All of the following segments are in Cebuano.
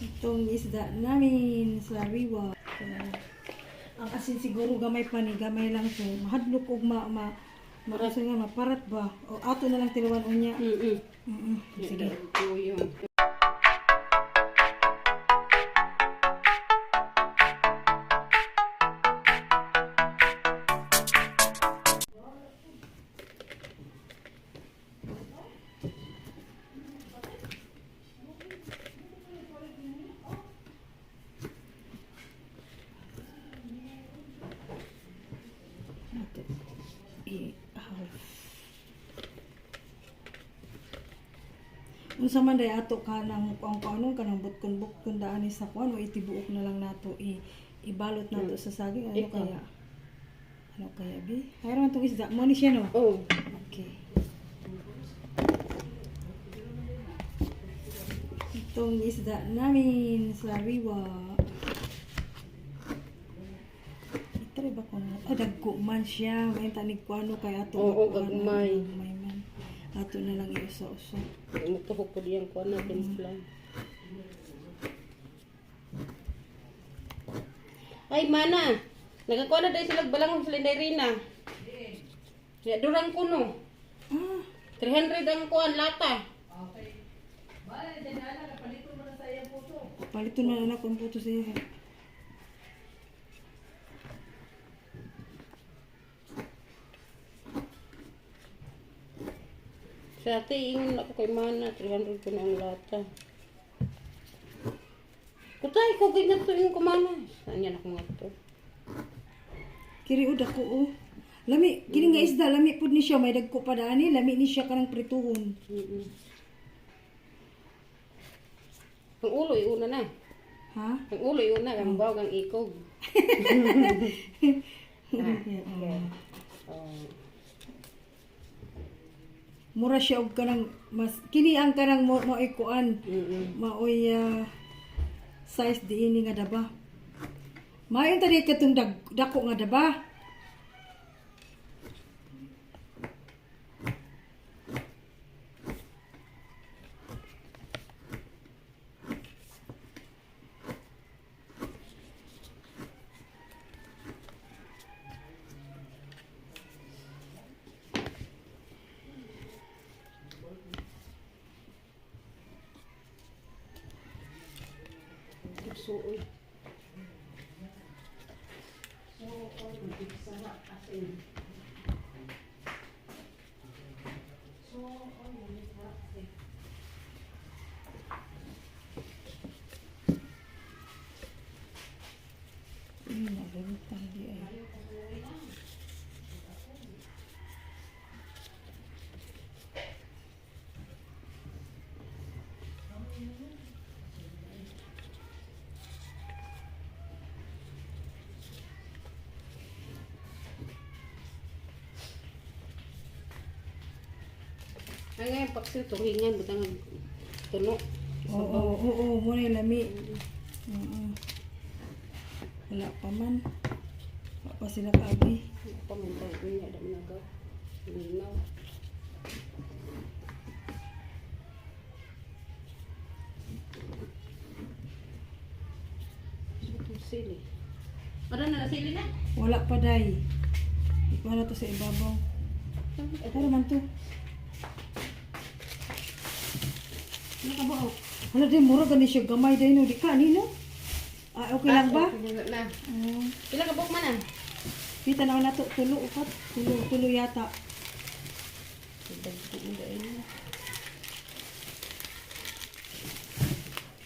Itong isda namin sa riwa. Ang asin siguro gamay pa ni, gamay lang to. Mahadlok og ma ma ma nga maparat ba? O ato na lang tilawan unya. Sige. Sige. Ato i-half. Unsa man day ato ka nang kuang kuanon kanang butkon-butkon daan ni sa kuan o itibuok na lang nato i ibalot nato sa saging, ano Ikaw. kaya? Ano kaya, bi? Hayra man tong isda mo ni siya, no? Oh. Okay. Itong isda namin sa riwa. Itry ba ko na? Ah, dagko man siya. May tanig ko ano kay ato. Oo, kuan, gagmay. Gagmay man. Ato na lang iusa-usa. Mutuhok ko diyan ko na timpla. Ay, mana. Nagakuha na dahil sila balangon sila ni Rina. Ya, durang kuno. Ah, 300 ang kuan lata. Palito na anak ang puto sa iya. Sa ate, ingon ako kay mana, 300 ko na ang lata. Kutay ko ganyan to yung kumana. Saan yan ako nga to? Kiri o dako o. Lami, kini nga isda, lami pud ni siya. May dagko pa daan ni. Lami ni siya kanang prituhon. Ang ulo, iuna na. Ha? Ang ulo, iuna. Ang baw, ang ikog. Yeah, oh. Oh. Mura siya og kanang mas kini ang kanang mo maoy kuan, maoy size diini nga daba. Maayon ta di katong dako nga daba. Suoy. Ay, nagalitan di ay. Ay, ngayon, paksil, turingan, butang tuno. Oo, oo, oo, mo na lami. Oo. Wala pa man. Wala pa sila kaagi. Pamintay ko niya, dami nagaw. Linaw. Itong sili. Ano na, sili na? Wala pa day. Ikuha na to sa ibabaw. Pero man to. Ano ka ba? Oh? Wala din, mura gani siya gamay day no. Di ka, nino? Ah, okay lang ba? Okay na. Oo. Pila ka buok man ah? Kita na na to, tulo upat, tulo, tulo yata.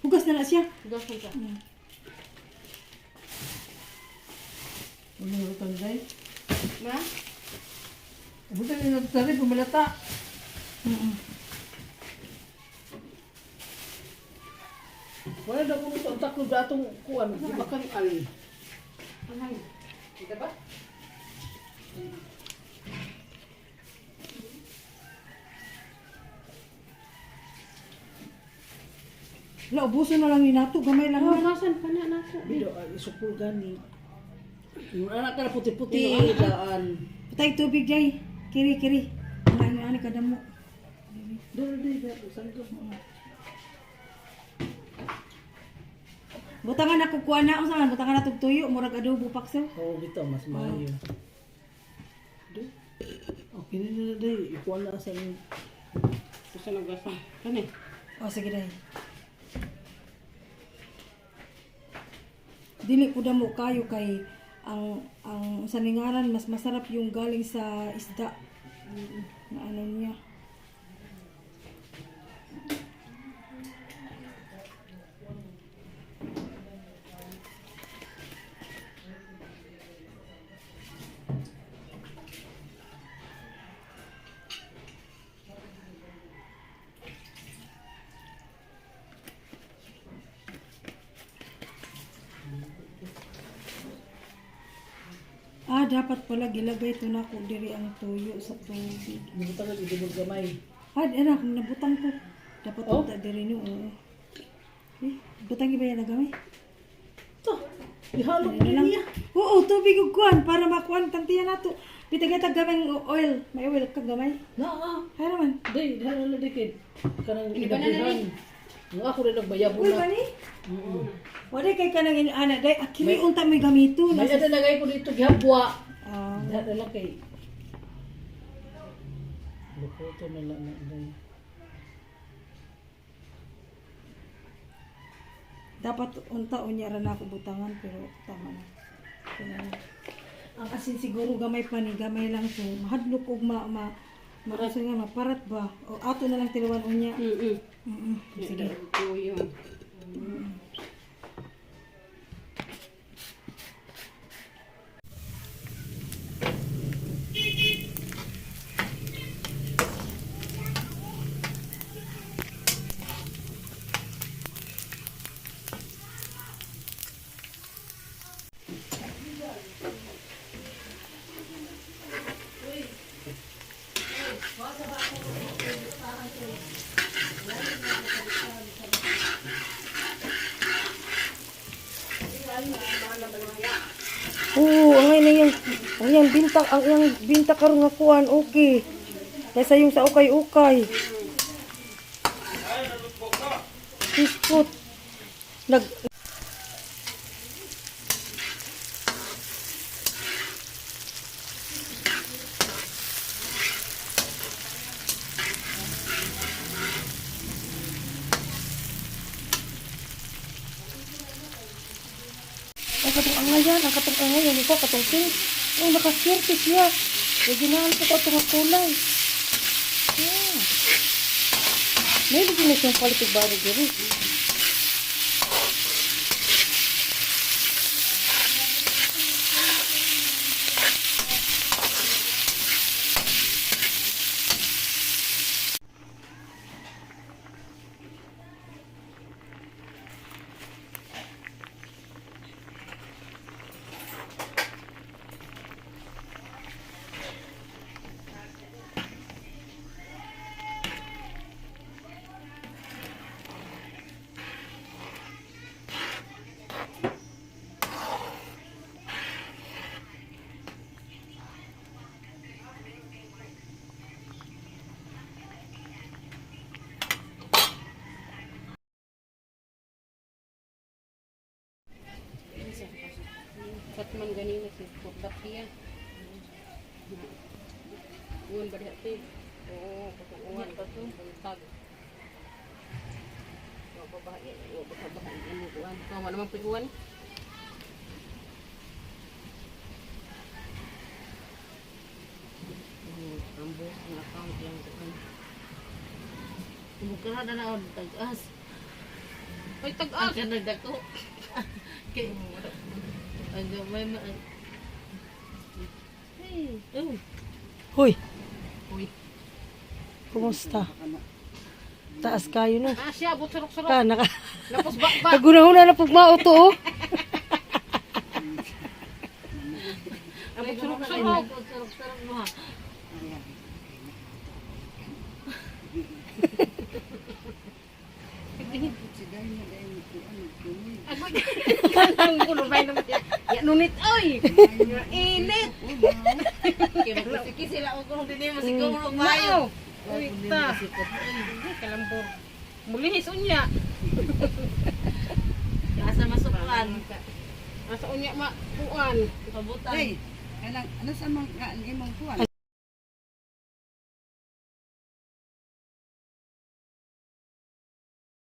Hugas na na siya. Hugas na siya. Ano yung tanday? Ma? Buta na natari, pumalata. Wala daw kung ito ang taklo ba atong kuan, di ba kang al? Anay. Kita ba? Wala, ubuso na lang ni nato, gamay lang Oh, man. hugasan pa na nato. Bido ay isukul gani. Yung anak ka na puti-puti, daan. Patay tubig jay. Kiri kiri. Ang ano ani kadamo. Doon, doon, doon, saan ko? Butangan ako kuan na unsa man butangan na tug tuyo murag adobo paksaw. Oo, bitaw mas maayo. Okay na na day, ikuan na sa inyo. Gusto na gasa. Kani. O sige dai. Dili ko damo kayo kay ang sa ningaran mas masarap yung galing sa isda. Na ano niya. Ah, dapat pala gilagay to na ko diri ang tuyo sa tubig. Butang na dito gamay. Ah, anak, nabutang ko. Dapat Oh? oh? diri no. Oo. Eh, butang iba yan na gamay. To, ihalo Diri ko na lang. niya. Oo, tubig ug kuan para makuan tantiya nato. Bitag tag gamay ng oil. May oil ka gamay. Na ah. Hay naman. Day, dahil na dikit. Kanang Iba na na inabihan. Ang ako rin nagbayabo Uy, na. bani. Wala kay kanang ini ana day akili unta may gamito May na. ada nagay ko dito gihabwa. Ah, Dahil na lang kay. Lukoto na lang na day. Dapat unta unya ra na ako butangan pero tama na. Ito na lang. Ang asin siguro gamay pa ni gamay lang to. Mahadlok og ma ma maunsa nga maparat ba o ato na lang tilawan unya. Sige. Tuyo. Oo, ang na yung ang yang binta ang yang binta karon nga kuan okay. Kaysa yung sa ukay-ukay. Fish. Nag Ang katong angayan, ang katong angayan, ikaw katong pink. Oh, nakaswerte siya. Kaya ginahan ko ito nga kulay. Yeah. May bigyan na siyang quality bago diri. Fatman ganina si Kurdak siya. Uwan ba diha te? Oo, uwan pa to. Tag. Wa ba ba wa ba ba ano uwan. Kawa naman pa uwan. Ang buhok ng account lang kuan. Mukha na na ang tag-as. Ay tag-as. Ang nagdako. Kay ang gamay ma. Hey, oh. Hoy, Uy. kumusta? Taas kayo no. Ah siya but surok-surok. Ka naka Lapos bakbak. Nagunahuna na pugmao to oh. Abot surok-surok. Sarap-sarap mo ha. Agoy. Ang ulo ba naman ya. Ya nunit oy. Init. Kay magsiki sila og kung dinhi mo siguro Maayo. Uy ta. Kalambor. Mulihis unya. Asa masuk Pabutan. Asa unya ma kuan. Pabutan. Hey, kanang ano sa mga imong kuan?